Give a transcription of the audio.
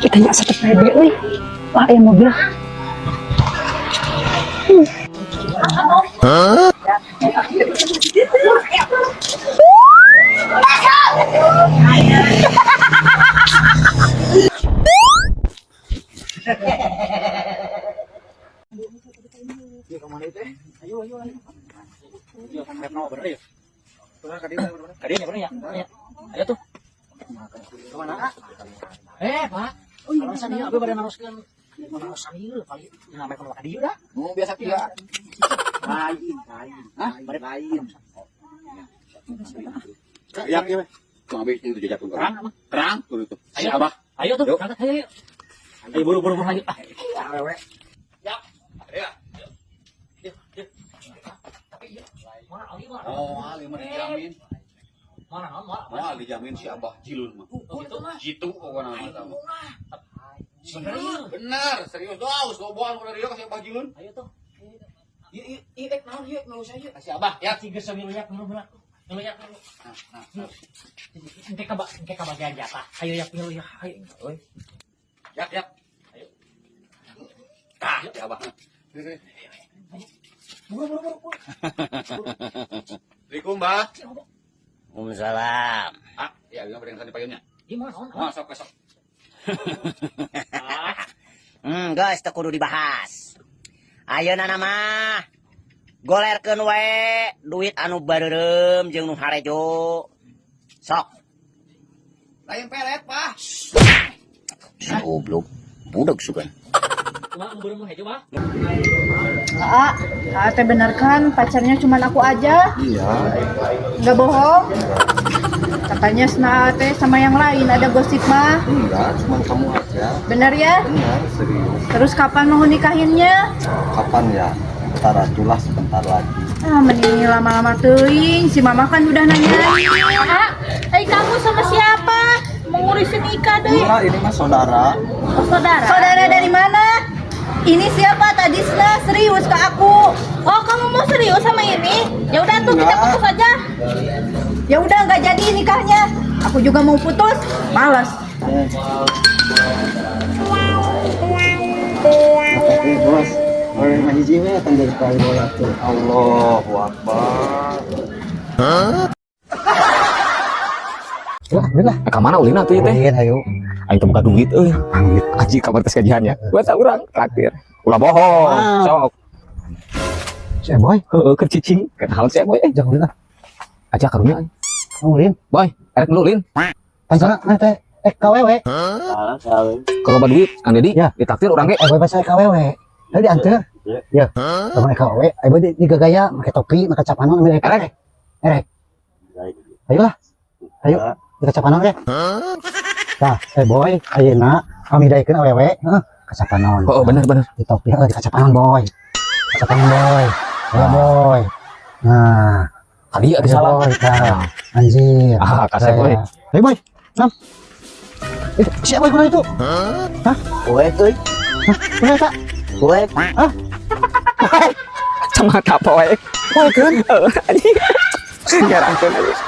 Kita nya asa teu pede euy. Wah, aya mobil. Ayo tuh. Kemana? Eh, Pak. Kalau dia abi bade naroskeun narosan ieu kali namanya kalau ka dieu dah. Mau biasa tidak? Lain, lain. Hah? Bade lain. Ya, ya. Tuh habis itu jajak tuh. Terang apa? Terang tuh itu. Ayo, Abah. Ayo tuh, Yuk. berangkat ayo. Ayo, ayo buru buru buru ayo. Ah. Awewe. Ya. Ya. Tapi iya, mana ali mana? Oh, ali mah dijamin. Mana mana? Moal dijamin si Abah Jilun mah. Oh, gitu mah. Jitu pokoknya mah sama. Bener iya. Benar, serius doang, geus loboan ku dari dieu ka si Abah Jilun. Ayo tuh. Ieu ieu ieu ek naon ieu ngeus ieu. Ka si Abah ya. Tiga sambil yak milu milu. Milu yak milu. Nah, nah. Engke kabagian jatah. Ayo yak milu ya. Ayo. Euy. Yak, yak. Ayo. Tah, si Abah. Buru buru buru. buru. Assalamualaikum, Bah. Waalaikumsalam. Ah, ya bilang beri di payunnya. Gimana naon? Oh, sok sok. Ah. Guys, teu kudu dibahas. Ayeuna mah golerkeun wae duit anu bareureum jeung nu harejo. Sok. Lain pelet, Pak. Si goblok. Budak sugan. Kumaha anu beureum nu hejo, Bah? Aa, Aa teh bener kan pacarnya cuma aku aja? Iya. Nggak bohong? Katanya Sna teh sama yang lain ada gosip mah. Enggak, cuma kamu aja. Bener ya? Benar, serius. Terus kapan mau nikahinnya? Kapan ya? Bentar atulah sebentar lagi. Ah, mending lama-lama teuing. Si mama kan udah nanyain. Ah, kamu sama siapa? Mengurusin nikah deh. Enggak, ini mah saudara. Oh, saudara. Saudara dari mana? Ini siapa tadi Sna serius ke aku? Oh, kamu mau serius sama ini? Ya udah tuh kita Enggak. putus aja. Ya udah nggak jadi nikahnya. Aku juga mau putus. Males. Bos, orang hiji we tanggal sekali bola tuh. Allahu Akbar. Lah, lah. Ka mana ulina tuh ieu teh? Ulin, ayo. Aing teu boga duit euy. Aji kabar tes gajiannya. Buat urang traktir. Ulah bohong. Sok. Si boy, Heeh, keur cicing. Kenal si boy eh. jangan ulin ah. Aja karunya euy. Ulin. Boy, erek dulu lin. Pancana nah teh KWW. Kalau duit Kang Dedi, Ya. ditraktir urang ge. Eh boy pasal KWW. Tadi diantar. Ya. Lamun KWW, eh boy di gagaya make topi, make capanon ambil Erek. Erek. Ayolah. Ayo, di kacapanon ge. Tah, eh boy, ayeuna kami daekeun awewe, heeh, kacapanon. Oh, bener bener. Di topi, heeh, di kacapanon boy. Kacapanon boy. Ayo boy. Nah, Kali ada ayo salah. boy, tah. Anjir. Ah, kasep boy. Ayo boy. Nam. Eh, siapa boy itu? Hah? Poek euy. Hah? Kunaon eta? Poek. Hah? Mata poek. Poekeun. Heeh, anjing. Ngarangkeun anjing.